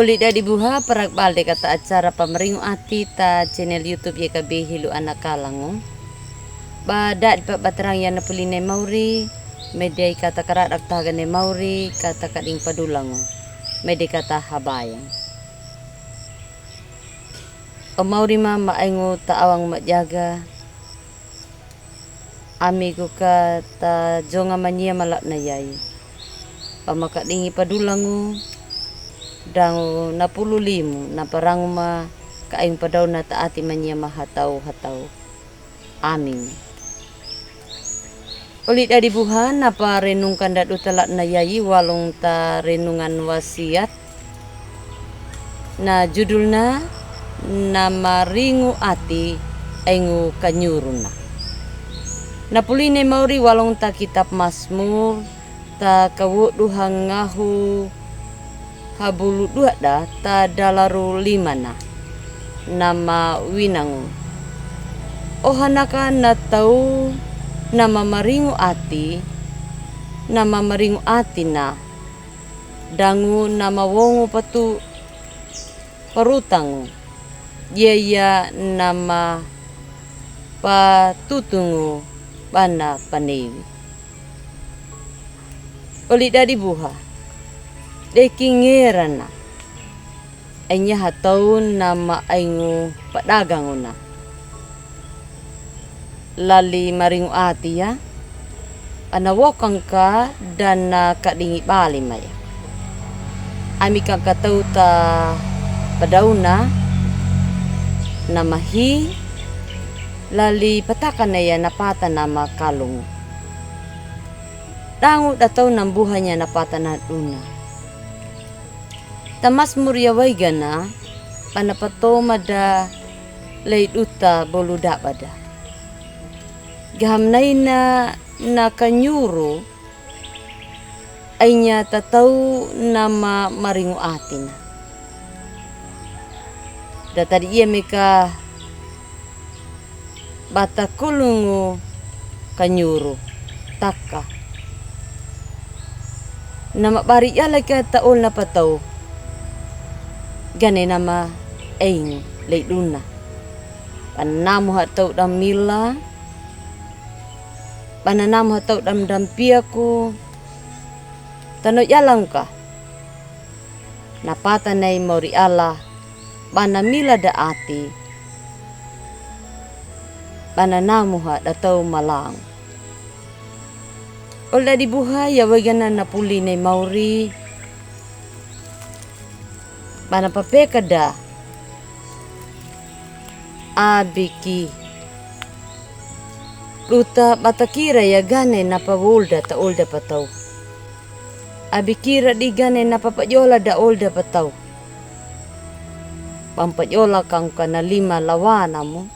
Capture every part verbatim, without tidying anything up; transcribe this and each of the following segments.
Oli dadi buha, paragbalde kata acara pamaringu ati ta channel YouTube ye kabe hilu ana kalangu. Ba dadi pa batarang ya na puli nai mauri, mede kata karadak ta haga nai mauri, kata kading padulangu. Mede kata habayang. O mauri ma ma aingu ta awang ma jaga. Ami gu kata jonga manyia ma lap na yai. Ba ma kadingi padulangu, dangu na pulu limu, na parangu ma ka aingu padauna ta ati manyia ma hatau hatau. Amin. Oli dadi buha, na parenungkan da duta lap na yai walung ta renungan wasiat. Na judulna, na maringu ati aingu kanyuruna. Na puli nai mauri walung ta kitab Masmur, ta kawodu hangahu habulu dua da ta dalaru limana. Na mawinangu. Ohanaka na tau na mamaringu ati, na mamaringu ati na. Dangu na mawongu patu parutangu. Yaya na mapatutungu bana panewi. Oli dadi buha. Deki ngerana. Enya hatau na ma aingu padaganguna. Lali maringu ati ya. Ana wokangka dana kadingi bali maya. Ami kangka tau ta padauna na mahi lali patakana ya na pata na makalungu. Dangu da tau na mbuhanya na pata na duna. Tamasmur ya waigana, pana patoma da lei duta bolu dabada. Gahamnaina na kanyuru, ainya tatau na ma maringu atina. Da tadi ia meka bata kulungu kanyuru taka. Na mabari ia laka ta ol na patau. Gane na ma aingu lei duna. Bana namu hatau dam mila. Bana namu hatau dam dam piaku. Tano ia langka. Na pata nai mauri Allah, bana mila da ati, bana namuha da tau malang. Ol dadi buha ya waigana na puli nai mauri, bana papeka da, abiki. Luta bata kira ya gane na pawolda ta olda patau. Abi kira di gane na papajola da olda patau. Pampajola kangka na lima lawana mu.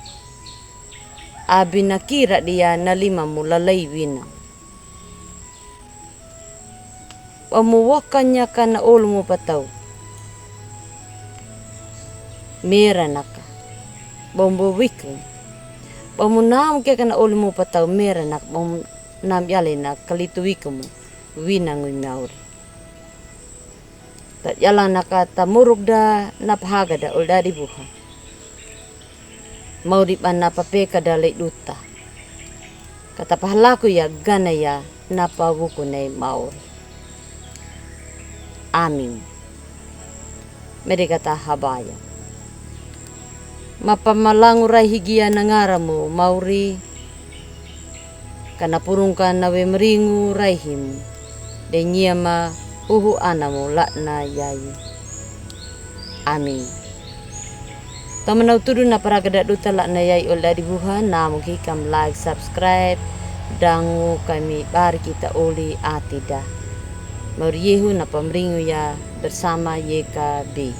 Abi na kira dia na lima mu lalai wina. Bamu wakanya ka na ol mu patau. Mera naka. Bamu wiku. Bamu nam ke ka na ol mu patau mera naka. Bamu nam yale na kalitu wiku mu. Wina ngui mauri. Ta yala naka ta muruk da na pahaga da ol dadi buha. Mauri bana papeka da lei duta. Kata pahalaku ya gana ya na pawuku nai mauri. Amin. Mede kata habaya. Mapamalangu rai higia na ngara mu mauri. Kana purungka na we meringu rai himu. De nyia ma huhu ana mu lakna yai. Amin. Tama na utudu na paragada duta lakna yai ol dadi buha na mugi kam like, subscribe, dangu kami bari kita uli ati da. Mauri yehu na pameringu ya bersama Y K B.